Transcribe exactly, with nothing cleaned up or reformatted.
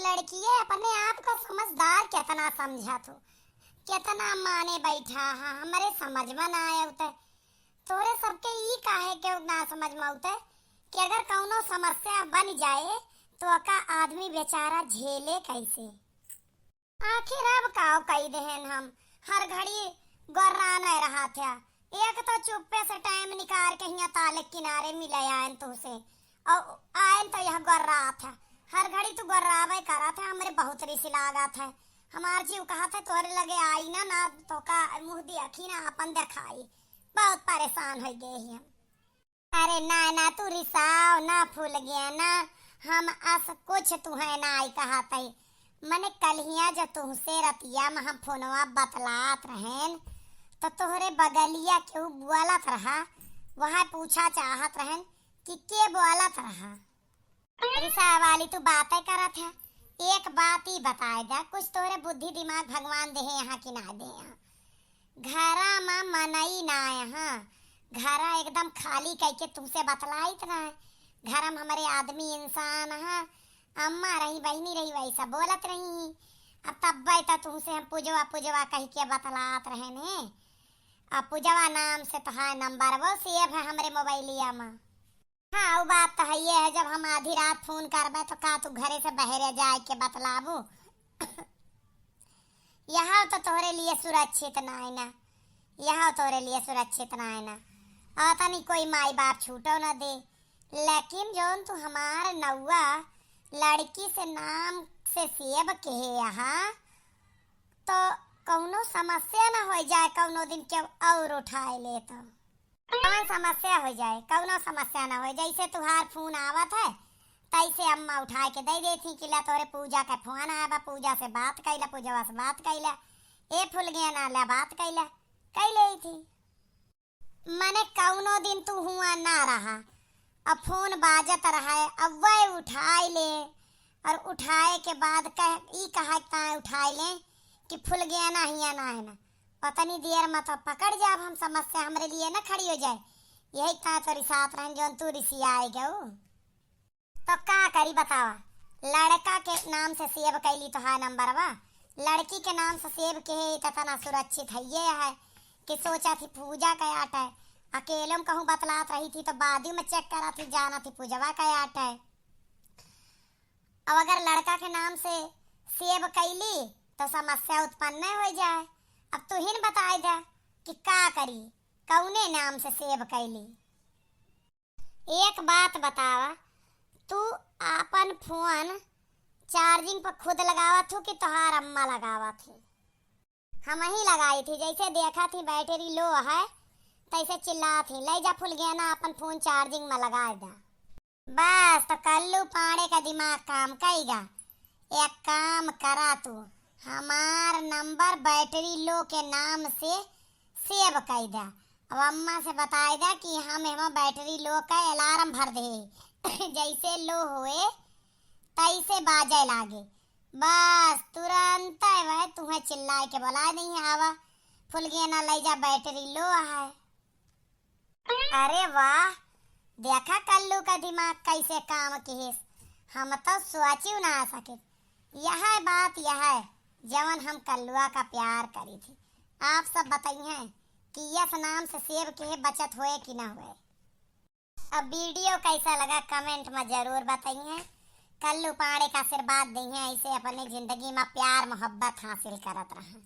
लड़किए अपने आप को समझदार केतना समझत हो, केतना माने बैठा हा, हमरे समझ में ना आए उते। तोरे सबके ई काहे के ना समझ में उते कि अगर कौनो समस्या बन जाए तो ओका आदमी बेचारा झेले कैसे? आखिर अब काव कई देहेन हम, हर घड़ी गोर्राने रहा था। एक तो चुप्पे से टाइम निकाल के हियां ताले किनारे मिले आयन तुहसे, और आयन तो यह गोर्रा था। हर घड़ी तू गोर्रावे करा था, हमरे बहुत रिस लागा था। हमार जीव कहा था तोहरे लगे आई ना, ना तो का मुंह देखी ना अपन देखाई। बहुत परेशान हो गए ही हम। अरे ना ना, तू रिसाव ना फूल गया ना, हम अस कुछ तुहे ना आई कहा तई। मने कल हिया जो तुहसे रतिया में हम फोनवा बतलात रहेन, तो तोहरे बगलिया केहू बोलत रहा, वह पूछा चाहत रहेन कि के बोलत रहा। रिसा वाली तू बातें करत है, एक बात ही बताए दा, कुछ तोहरे बुद्धि दिमाग भगवान देहे यहाँ कि ना दे यहाँ। घरा मा मनई ना यहाँ, घरा एकदम खाली कइके तुमसे बतलाइत ना है। घर में हमारे आदमी इंसान है, अम्मा रही, बहिनी रही, वही सब बोलत रही। अब तब्बे तो तुमसे हम पुजवा पुजवा कह के बतलात रहे ने। अब पुजवा नाम से तो है नंबर वो सेव है हमरे मोबाइलिया में। हाँ, वो बात तो है, ये है, जब हम आधी रात फोन करबे तो का तू घरे से बहरे जाए के बतलाबू? यहाँ तो तोहरे लिए सुरक्षित ना है ना, यहाँ तोहरे लिए सुरक्षित ना है ना। और तनी कोई माई बाप छूटो न दे, लेकिन जौन तू हमार नौवा लड़की से नाम से सेव कहे यहाँ, तो कौनो समस्या ना हो जाए, कौनो दिन के और उठाए ले तो। कौन समस्या हो जाए? कौनो समस्या ना हो। जैसे तुहार फोन आवत है, तैसे अम्मा उठा के दे देती कि ला तोरे पूजा के फोन आया बा, पूजा से बात कैला, पूजवा से बात कैला, ए फुलगेना ला बात कैला, कई ले थी। मने कौनो दिन तू हुआ ना रहा, अब फोन बाजत रहा है, अब वह उठाए ले, और उठाए के बाद कह, ई कहा कि ताए उठाए ले कि फुलगेना हिया ना है ना। पतनी देर में तो पकड़ जाब हम, समस्या हमरे लिए न खड़ी हो जाए। यही कहा तो रिसात रहन जौन तू रिसियाए गऊ। तो का करी बतावा, लड़का के नाम से सेव कैली तो है नंबरवा, लड़की के नाम से सेव के है तो तना सुरक्षित है ये है कि सोचा थी पूजा के आटे। अकेले में कहूँ बतलात रही थी तो बादी में चेक करा थी, जाना थी पूजवा के आटे। अब अगर लड़का के नाम से सेव कैली तो समस्या उत्पन्न हो जाए। अब तू ही न बताए दे कि का करी, कौने नाम से सेव कैली। एक बात बतावा, तू आपन फोन चार्जिंग पर खुद लगावत हो कि तोहार अम्मा लगावत ही? हम ही लगाई थी, जैसे देखा थी बैटरी लो है, तैसे चिल्ला थी, "ले जा फुलगेना, अपन फोन चार्जिंग में लगा दा।" बस, तो कल्लू पाड़े का दिमाग काम कईगा। एक काम करा तू, हमार नंबर बैटरी लो के नाम से सेव कई दा। अब अम्मा से बताई दा कि हम एमा बैटरी लो का अलार्म भर दे, जैसे लो होए, तैसे बाजे लागे। बस, तुरंत वह तुम्हें चिल्लाए के बुला नहीं आवा, "फुलगेना, ले जा, बैटरी लो है।" अरे वाह, देखा कल्लू का दिमाग कैसे काम किहिस, हम तो सोचियो ना सके। यह बात यह है, जवन हम कल्लुआ का प्यार करी थी। आप सब बताइए कि यस नाम से सेव के बचत होए कि ना होए। अब वीडियो कैसा लगा, कमेंट में जरूर बताइए। कल्लू पाड़े का आशीर्वाद दइहे, ऐसे अपने जिंदगी में प्यार मोहब्बत हासिल करत रहें।